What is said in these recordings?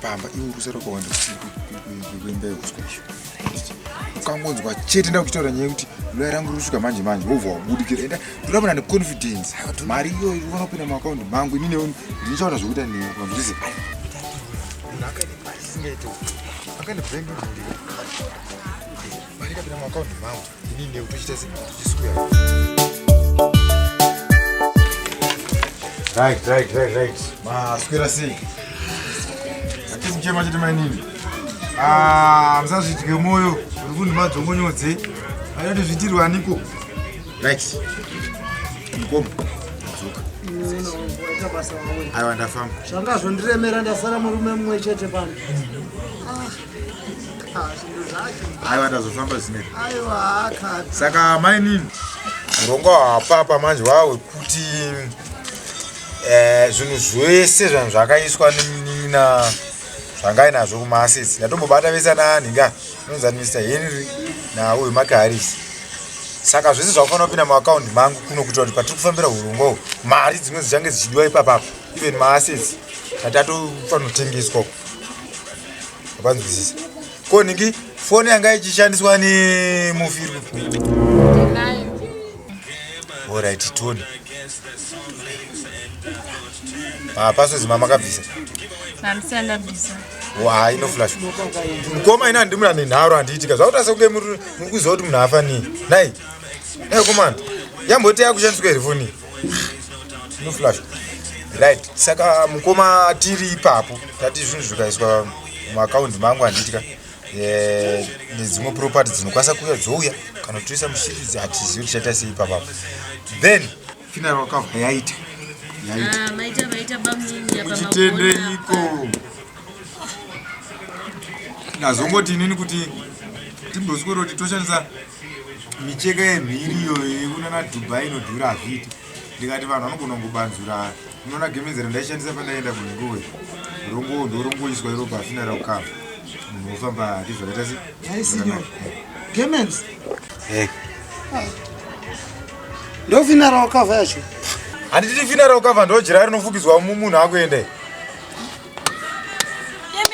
pamba iwe uri kusara kwawanda kuimba yeuswa izvo. Ukangonzwa chete ndakuchitaura nyaya yekuti loya rangu riri kusvika manje manje wobva wabudikira enda ndoramba neconfidence mari iyoyo iri kupinda muakaunti mangu inini ndinichaona zvekuita newe vanzwisise munhu akaine mari isingaite akaine bank mari ikapinda muakaunti mangu inini newe tochiita se tochiswera. Right, right, right, right. Maswera sei? Hatisi kuchema chete mainini. Ah, musazvidye moyo. Uri kundimadzongonyodze. Aida kuti zviitirwe aniko? Right. Mukoma. Dzoka. Aiwa ndafamba. Zvanga zvondiremera ndasara murume mumwe chete pano. Ah, zvinhu zvacho. Aiwa ndazofamba zvinei. Aiwa akati. Saka mainini urongwa hwapapa manje hwahwekuti zvinhu zvese zvanhu zvakaiswa nemunin'ina zvanga ainazvo kumaasesi ndatombobata vese ana nhinga anonzi ani Mr Henry nauyu Mark Harris. Saka zvese zvakufanira kupinda muakaundi mangu kuno kuitira kuti patiri kufambira urongwa uhu mari dzimwe dzichange dzichidiwa ipapapo even maassets tati atofanira kutengeswa uku. Wapanzwisisa? Ko nhingi foni yanga ichishandiswa nemufi iri kupi? Ndinayo. Alright, Tony. Mapasozi mamakabvisa? Handisati ndabvisa. Wa ino flash. Mukoma ina ndimuna nenharo handiitika. Zvakuita sekunge muri kuziva kuti munhu afa nei. Nai. Nai komana. Yamboti yakushandiswa here foni? Ino flash. Right. Saka mukoma tiri ipapo. Tati zvinhu zvikaiswa muakaunti mangu handiitika. Nedzimwe property dzinokwanisa kuuya dzouya kana toisa mushiri hatizivi tichaita sei ipapapo. Then funeral cover yaita. Yaita. Ah, maita maita bamunini apa Muchitendeiko? Ndazongoti inini kuti timboswero kuti toshandisa micheka yemhiri iyo yekunana Dubai inodhura hazviiti. Ndikati vanhu vanogona kungobanzura. Unoona gemenzi randaishandisa pandaienda kunhengo rongo ndorongoiswa iro pafuneral cover. Munhu wofamba hake zvakaita se. Nhai signor. Gemenzi. Eh. Ndo funeral cover yacho. Handiti funeral cover ndo jira rinofukidzwa munhu akuenda. Yemi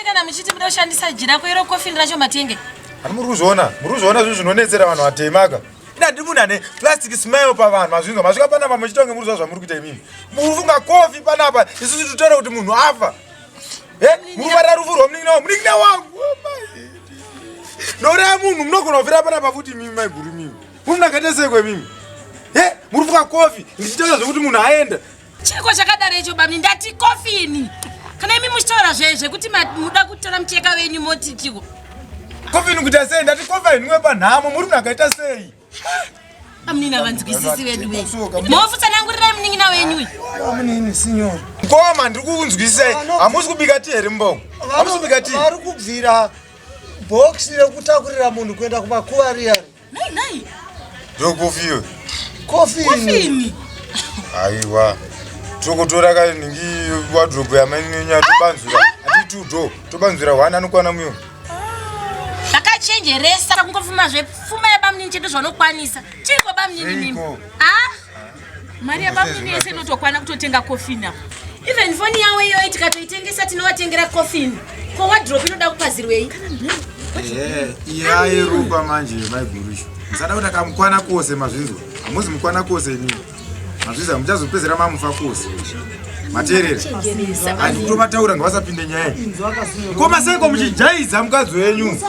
kana muchiti muda kushandisa jira ko iro coffin racho matenge. Hani muri kuzviona? Muri kuzviona zvinhu zvinonetsera vanhu vatema ka. Ina ndiri munhu ane plastic smile pavanhu mazvinzwa. Masvika panapa muchiita kunge muri kuziva zvamuri kuita imimi. Muri kufunga kofi panapa isusu titaura kuti munhu afa. Muri kufarira rufu rwamunin'ina wangu. Munin'ina wangu. Nouraya munhu munogona kufira panapa futi imimi maiguru imimi. Muri munhu akaita sei kwemimi? Muri kufunga kofi ndichitaura zvekuti munhu aenda. Chiko chakadaro icho bamni ndati kofini. Kana imi muchitaura zvekuti muda kutora mucheka wenyu moti chiko. Kofini kuita sei? Ndati kofi hainwiwe panhamo. Muri munhu akaita sei? Bamunini havanzwisisi vedu we. Mofutsanangurirai munin'ina wenyu uyu. Bamunini signor. Mkoma ndiri kukunzwisisai. Hamusi kubika tii here mubongo? Hamusi kubika tii? Vari kubvira box rekutakurira munhu kuenda kumakuva riyari. Nai nai. Ndo kofi iyo. Kofini. Kofini. Aiwa. Tokutora kaningi wardrobe yamainini tobanzura. Ati two door. Tobanzura one anokwana muyo. Zvakachenjeresa kungofuma zvepfuma yabamunini chete zvanokwanisa. Chiko bamunini mimi? Ah? Mari yabamunini yese inotokwana kutotenga kofini apa. Even foni yawo iyoyi tikatoitengesa tinovatengera kofini. Ko wardrobe inoda kupazirwei? Iya yeropa manje maiguru icho. Musada kuti akamukwana kose mazvinzwa. Hamuzi mukwana kose imimi. Mazvinzwa muchazopedzera mamufa kose. Mateerera. Handi kutomataura ngavasapinde nyaya. Koma seiko muchijaidza mukadzi wenyu?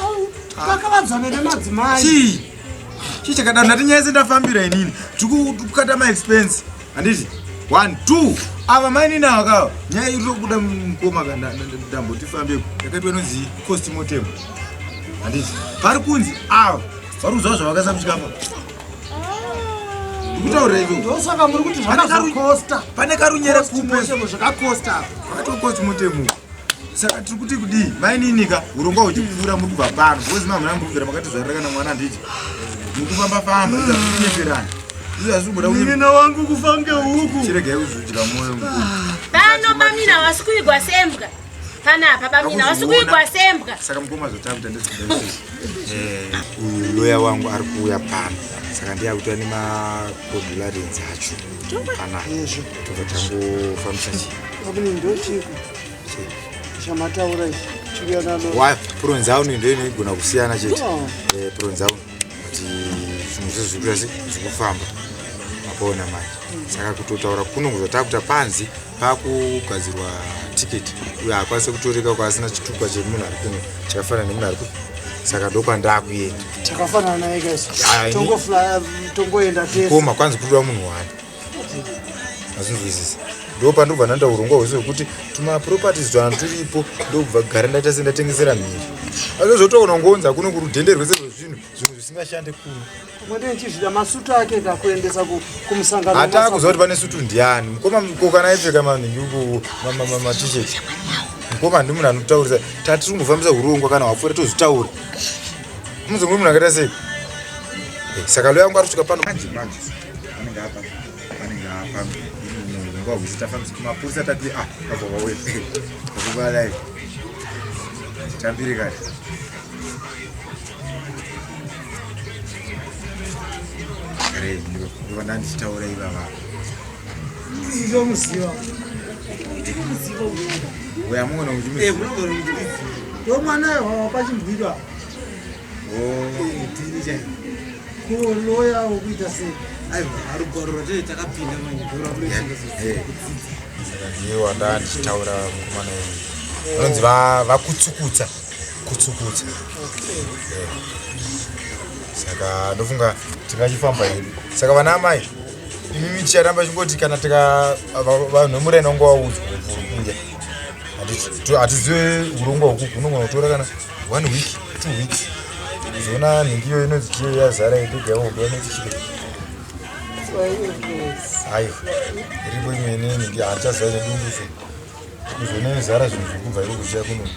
Kakavadzana nemadzimai. Chii? Chii chakadaro? Ndati nyaya yese ndafambira inini. Tiri kukata maexpense. Handiti? 1 2 ava mainini ava kava nyaya iri kubuda mukoma ndamboti fambe yakaitwa inonzi cost mortem. Handiti? Pari kunzi ava vari kuziva zvavakaisa muchikafu. Ndikutaurira izvo. Ndosaka muri kuti zvakazokosta. Pane karunyere kupe. Zvakakosta. Zvakatokosta mutemo. Saka tiri kuti kudii? Mainini ka urongwa huchipfuura muri kubva pano. Because mamuna muri kubvira makatizvarira kana mwana handiti. Muri kufamba famba kunyeperana. Izvo hazvisi kubuda kunye. Munin'ina wangu kufa ngehuku. Chiregai kuzvidya moyo mukuru. Pano bamina havasi kuigwa sembwa. Panapa bamina havasi kuigwa sembwa. Saka mukoma zvotakuita ndezvekuda uyu loya wangu ari kuuya pano. Saka ndiye akutora nemakodularenzi acho. Pana. Tobva tangofambisa chii? Bamunini ndochiko. Chamataura ichi chiuya nalo. Wa pronzauni ndo inogona kusiyana chete. Oh. Eh, pronzauni kuti zvinhu zvese zviri kuita sei, zviri kufamba. Mapaona manje. Saka kutotaura kuno kuzvatakuta panzi pakugadzirwa tiketi uyo haakwanise kutoreka uko asina chitupa chemunhu ari kuno chakafanana nemunhu ari kuno saka ndokwandakuenda. Takafanana naye guys. Ah, ini- Tongofly tongoenda tese. Koma kwanzi kutoda munhu wani. Azvinzwisisa. Ndo pandobva ndaita urongwa hwese hwekuti tumaproperties twana turipo ndobva gara ndaita sendatengesera mhiri. Asi zvotoona ngonza kuno kurudhende rwese rwezvinhu zvinhu zvisingashande kuno. Mwende chizvida masutu ake kakuendesa kumusangano. Hata kuziva kuti pane sutu ndiani. Mukoma ko kana aipfeka maningi uko ma-t-shirt. Mukoma ndi munhu anotaurisa. Tati kungofambisa urongwa kana wapfuura tozvitaura. Muzongo munhu akaita sei? Eh, saka loya wangu ari kusvika pano manje manje. Anenge apa. Anenge apa. Urongwa hwese tafambisa kumapurisa tati ah kabva vauya. Takuva live. Tambire kare. Ndova ndichitaura ivava. Ndomuziva. Uya mungono muchimuziva. Ndomwana wapachimbwidwa. Oh. Kuloya wokuita sei? Aiwa, rugwaro rwatiri takapinda manje Eh. Saka ndiye wanda ndichitaura mukomana uyu. Vanonzi vakutsukutsa. Kutsukutsa. Eh. Saka ndofunga tingachifamba hedu. Saka vana amai imimi ticharamba chingoti kana tika vanhu vemuraini vangu vaudzwa kuuya. Hatizive urongwa huku hunogona kutora kana 1 week, 2 weeks. Uzoona nhingi iyoyo inonzi chiyo yazara yedega yahombe inonzi chii. Aiwa, iripo imwe inini handichaziva nedunguso. Uzoona inozara zvinhu zviri kubva iko kuchiya kuno.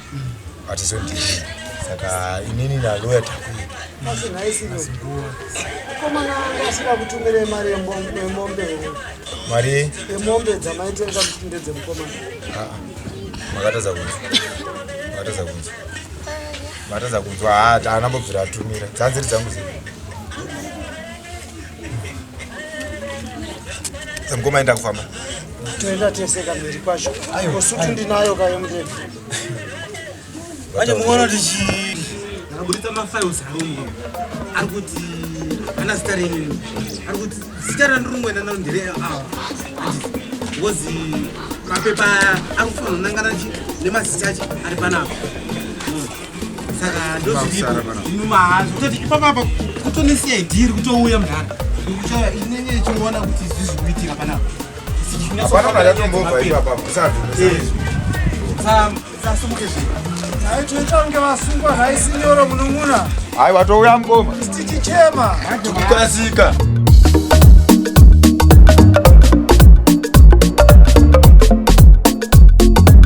Hatizondii. Saka inini naloya takuita. Asi nhaisiro. Mukomana anga asina kutumira mari yemombe here? Mari Yemombe dzamaitenga kuti ndedzemukomana. Ah, makatadza kunzwa. Makatadza kunzwa. Makatadza kunzwa. Ah, haana mbobvira atumira. Dzanziri dzangu dziri. Mukoma enda kufamba. Toenda tese kamhiri kwacho. Aiwa, Kosutu aiwa. ndinayo kayo mudende. Manje muona kuti chii ndakabuditsa mafiles arumo ari kuti hapana zita renyu ari kuti zita randiri kungoenda naro ndere ava because mapepa aya ari kufanira kunangana chi nemazita acho ari panapa. Saka ndozviripo inu kutoti ipapapa kutone cid iri kutouya mudhara iri inenge ichiona kuti izvi zviri kuitika panapa. Hapana munhu achatombobva ipapa. Musabve. Sasumuke zve. Hai toita kunge vasungwa nhai sinyoro munun'una. Aiwa touya mukoma. Tichichema. Tikukasika.